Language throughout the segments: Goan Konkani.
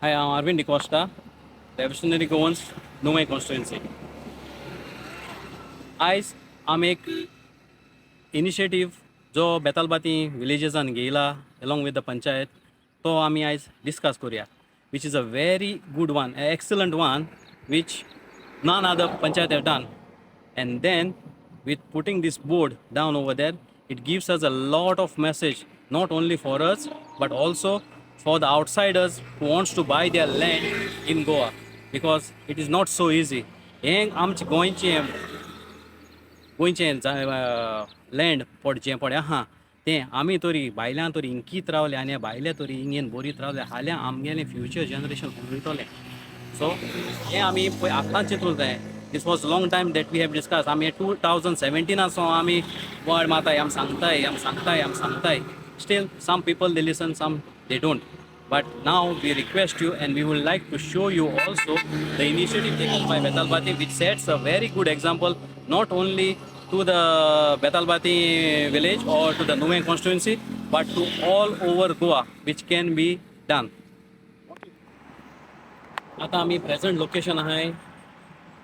हाय, हांव अरविंद डिकॉस्टा, रेवल्युशनरी गोवन्स, नुवें कॉन्स्टिट्युएन्सी. आयज आमी एक इनिशिएटीव जो बेतालबाती विलेजसान घेयला एलॉंग विथ the panchayat, तो आमी आयज डिस्कस करुया, which is a very good one, excellent one, which none other panchayat have done. And then with putting this board down over there, it gives us a lot of message, not only for us but also for the outsiders who wants to buy their land in Goa, because it is not so easy. हें आमचें गोंयचें गोंयचें लँड पड जें पळय आहा, तें आमी तरी भायल्यान तरी इंकीत रावले आनी भायले तरी इंगेन बरीत रावले जाल्यार आमगेलें फ्युचर जनरेशन वयतलें. सो हें आमी पळय आतां चिंतूंक जाय. This was long time that we have discuss. आमी 2017 सावन आमी बोवाळ मारताय, आमी सांगताय, आमी सांगताय, आमी सांगताय. Still some people, they listen, some they don't. But now we request you and we would like to show you also the initiative taken by Betalbati, which sets a very good example not only to the Betalbati village or to the Nuvem constituency, but to all over Goa, which can be done. आता आमी प्रेझेंट लोकेशन आहाय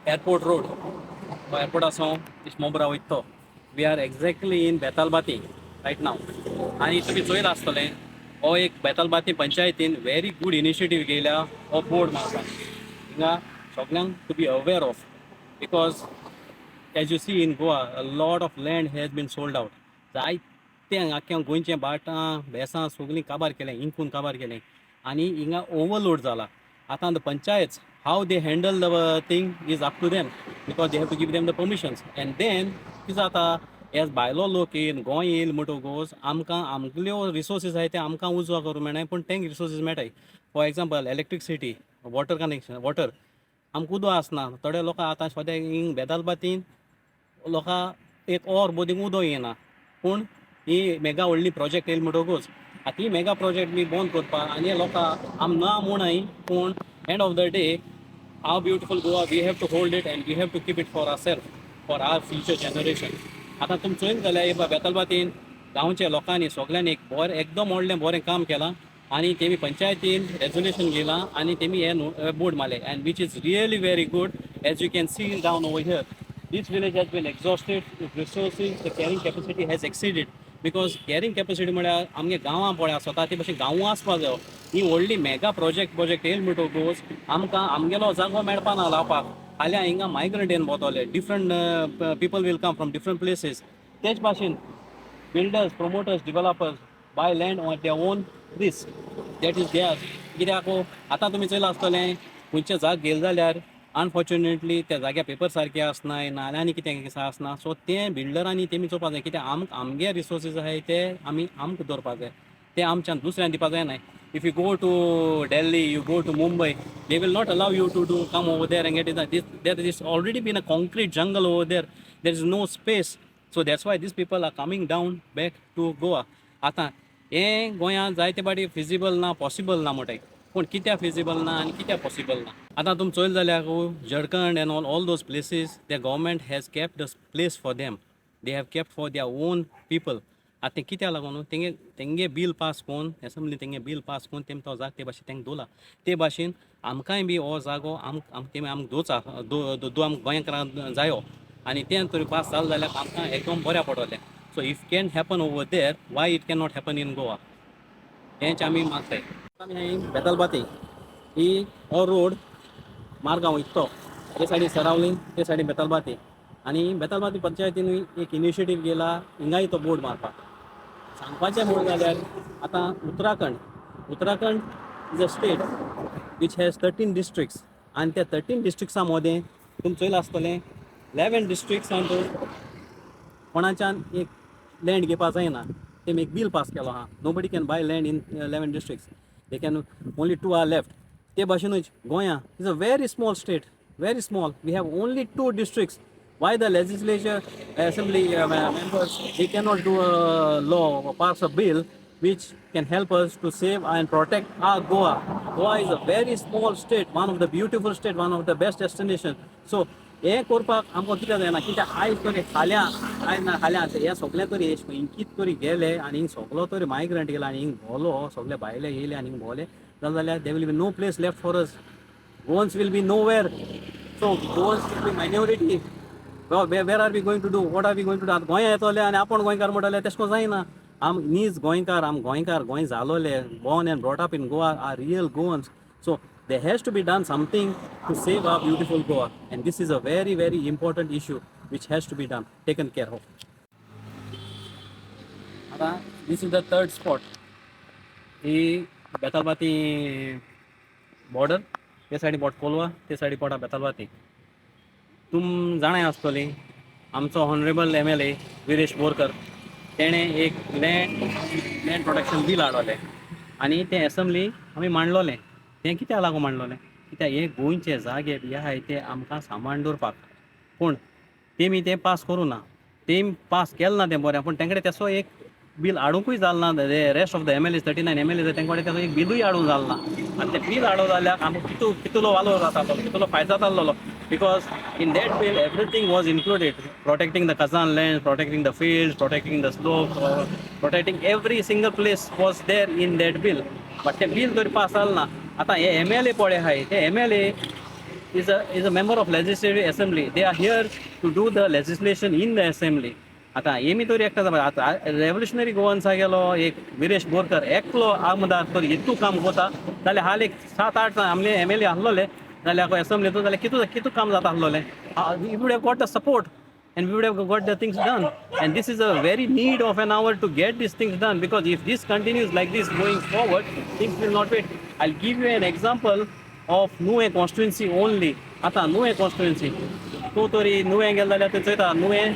एअरपोर्ट रोड, एअरपोर्ट आसा मोबरा वयता तो. We are exactly in Betalbatim right now. आनी तुमी चोयला आसतलें, हो एक बेतालबाती पंचायतीन व्हेरी गूड इनिशिएटीव घेयल्या हो बोर्ड मारपाक हिंगा सगल्यांक to be aware of, because as you see, in Goa a lot of land has been sold out. जायते आख्ख्या गोंयचें भाटां बेसां सगळीं काबार केलें, इंकून काबार केलें आनी हिंगा ओवरलोड जाला. आतां the panchayats, how they handle the thing is up to them, because they have to give them the permissions. And then कितें जाता, एज भायलो लोक येयन गोंय येयल म्हणटकूच आमकां आमगेल्यो रिसोर्सीस आहाय ते आमकां उजवा करूंक मेळनाय, पूण तेंक रिसोर्सीस मेळटाय. For example, electricity, water connection, water, आमकां उदक आसना. थोडे लोकां आतां सद्या हिंग बेतालबातीन लोकां एक ओर बोदींक उदक येना, पूण ही मेगा व्हडली प्रोजेक्ट येयली म्हणटकूच आतां ही मेगा प्रोजेक्ट बी बंद करपाक आनी लोकां आम ना म्हणय, पूण end of the day, our beautiful Goa, we have to hold it and we have to keep it for ourself, for our future generation. आतां तुमी चोयले जाल्यार हे बेतालबातीन गांवच्या लोकांनी सगल्यांनी एक बरें, एकदम व्हडलें बरें काम केलां आनी तेमी पंचायतीन रेजोल्युशन घेयलां आनी तेमी हे बोर्ड मारले, and which is really very good. As you can see down over here, this village has been exhausted with resources. The carrying capacity has exceeded, because carrying capacity म्हळ्यार आमगे गांवां पळय आसता ते भशेन गांवां आसपा जायो. ही व्हडली मेगा प्रोजेक्ट प्रोजेक्ट येयली म्हणटकूच आमकां आमगेलो जागो मेळपा ना लावपाक. फाल्यां हिंगा मायग्रंट येवन भोंवतले, different people will come from different places. तेच भाशेन builders, promoters, developers buy land on their own risk. That is theirs. कित्याक आतां तुमी चोयलां आसतलें, खंयच्या जाग गेले जाल्यार अनफॉर्च्युनेटली त्या जाग्यार पेपर सारके आसनाय, नाल्यार आनी कितें कितें आसना. सो तें बिल्डरांनी तेमी चोवपा जाय, कित्याक आमकां आमगे रिसोर्सीस आहाय ते आमी आमकां दवरपा जाय, ते आमच्यान दुसऱ्यान दिवपा जायनाय. If you go to Delhi, you go to Mumbai, they will not allow you to do come over there and get it. This, there is already been a concrete jungle over there. There is no space. So that's why these people are coming down back to Goa. आतां हें गोंयांत जायते फावटी फिजिबल ना, पॉसिबल ना म्हणटाय, पूण कित्याक फिजिबल ना आनी कित्याक पॉसिबल ना? आतां तुमी चोयलें जाल्यार Jharkhand and all those places, the government has kept the place for them. They have kept for their own people. आतां तें कित्याक लागून तेंगे तेंगे बील पास करून, एसेंब्ली तेंगे बील पास करून तेम तो जाग ते भाशेन तेंका दवरला. ते भाशेन आमकांय बी हो जागो आम आम तेमी आमकां दवरचा दो आमकां गोंयकारांक जायो आनी तें तरी पास जालें जाल्यार आमकां एकदम बऱ्या पडटलें. So if can happen over there, why it can not happen in Goa? हेंच आमी मागताय. आमी हांगा बेतालबाती ही हो रोड मारगांव वयता तो, हे सायडीन सरावली, ते सायडीन बेतालबाती. आनी बेतालबाती पंचायतीनूय एक इनिशिएटीव घेयला हिंगाय तो बोर्ड मारपाक. सांगपाचें म्हूण जाल्यार आतां Uttarakhand, Uttarakhand is a state which has 13 districts, आनी त्या 13 डिस्ट्रिक्ट्सां मदें तुमी चोयलां आसतलें, 11 डिस्ट्रिक्ट्सान कोणाच्यान एक लँड घेवपा जायना. तेमी एक बील पास केलो आहा, nobody can buy land in 11 districts. They can only two are left. ते भाशेनूच गोंया is a very small state, very small. We have only two districts. Why the legislature, assembly members, they cannot do a law or pass a bill which can help us to save and protect our Goa? Goa is a very small state, one of the beautiful state, one of the best destination. So हें करपाक आमकां कितें जायना? कित्याक आयज तरी फाल्यां, आयज ना फाल्यां हें सगळें तरी हिंग कित तरी गेले आनी हिंग सगलो तरी मायग्रंट गेला आनी हिंग भोंवलो, सगळे भायले येयले आनी हिंग भोंवले. जालें जाल्यार there will be no place left for us. Goans will be nowhere. So Goans will be minority. Where are we going to do? What are we going to do? आतां गोंया येतले आनी आपूण गोंयकार म्हणटले, तेशें करून जायना. आम नीज गोंयकार, आम गोंयकार, Goa जालोले, born and brought up in Goa are real Goans. So there has to be done something to save our beautiful Goa, and this is a very, very important issue which has to be done, taken care of. आतां this is the third spot. He Betalbatim border, ते सायडी पोट कोलवा, ते सायडी पोटा बेतालबाती. तुम जाणाय आसतली, आमचो ऑनरेबल एमएलए विरेश बोरकर, तेणें एक लँड प्रोटेक्शन बील हाडलें आनी तें एसेंब्ली आमी मांडलोलें. तें कित्याक लागून मांडलोलें? कित्याक हे गोंयचे जागे बी आहाय ते आमकां सांबाळून दवरपाक. पूण तेमी तें पास करूं ना, तेमी पास केलें ना तें बरें, पूण तेंकडे तेसो एक बील हाडुंकूय जालें ना. Rest of the MLA, 39 MLA, तेंकडे तेजो एक बिलूय हाडूंक जालें ना. आनी तें बील हाडो जाल्यार आमकां कितू कितलो वालोर जातालो, कितलो फायदो जातालो, because in that bill everything was included: protecting the khazan land, protecting the fields, protecting the slopes, protecting every single place was there in that bill. But तें बील तरी पास जालें ना. आतां हे एमएलए पळय आहाय, ते MLA is a member of legislative assembly. They are here to do the legislation in the assembly. आतां हेमी तरी एकटा जाता. आतां रेव्होल्युशनरी गोवन्सा गेलो एक विरेश बोरकर एकलो आमदार तर हितू काम कोता जाल्यार हाल एक सात आठ आमले एमएलए आसलोले जाल्यार एसेंब्लीतून जाल्यार कितू कितू काम जाता आसलोलें. We would have got the support and we would have got the things done. And this is a very need of an hour to get these things done, because if this continues like this going forward, things will not wait. I'll give you an example of Nuvem constituency only. आतां नुवें कॉन्स्टिट्युएन्सी तूं तरी नुवें गेले जाल्यार थंय चोयता, नुवें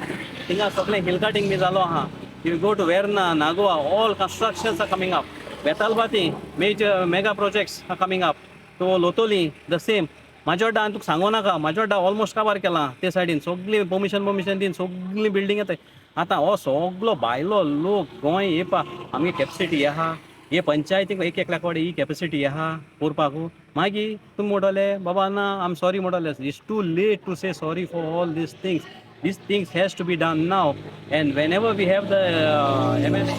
थिंगा सगळें हिल कटिंग बी जालो आहा. You go to Verna, Nagoa, all constructions are coming up. Betalbatim, major mega projects are coming up. So Loutolim the same. Majorda आनी तुका सांगू नाका, माजोड्डा ऑलमोस्ट काबार केलां. ते सायडीन सगळी परमिशन परमिशन दिवन सगळी बिल्डींग येताय. आतां हो सगलो भायलो लोक गोंय येवपा आमगे कॅपसिटी आहा? हे पंचायतीक एक एकल्या कडेन ही कॅपसिटी आहा करपाक? मागीर तुमी म्हणटले, बाबा ना, आम सॉरी म्हणटले. It's too late to say sorry for all these things. These things has to be done now, and whenever we have the MLA,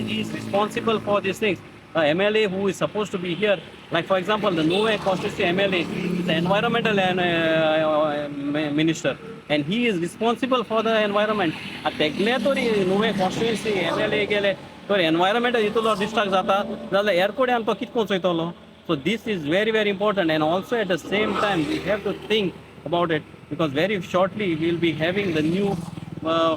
he is responsible for these things. A MLA who is supposed to be here, like for example, the Nuvem constituency MLA is the environmental and, minister, and he is responsible for the environment. तेगले तरी नुवें कॉन्स्टिट्युएन्सी एमएलए गेले तर एनवायरमेंट इतलो डिस्टर्ब जाता जाल्यार हेर कडेन तो कितें करून चोयतलो? So this is very, very important, and also at the same time we have to think about it, because very shortly we will be having the new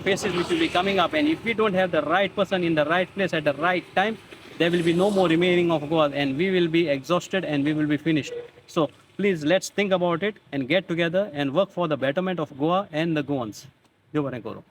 faces which will be coming up, and if we don't have the right person in the right place at the right time, there will be no more remaining of Goa and we will be exhausted and we will be finished. So please, let's think about it and get together and work for the betterment of Goa and the Goans. देव बरें करूं.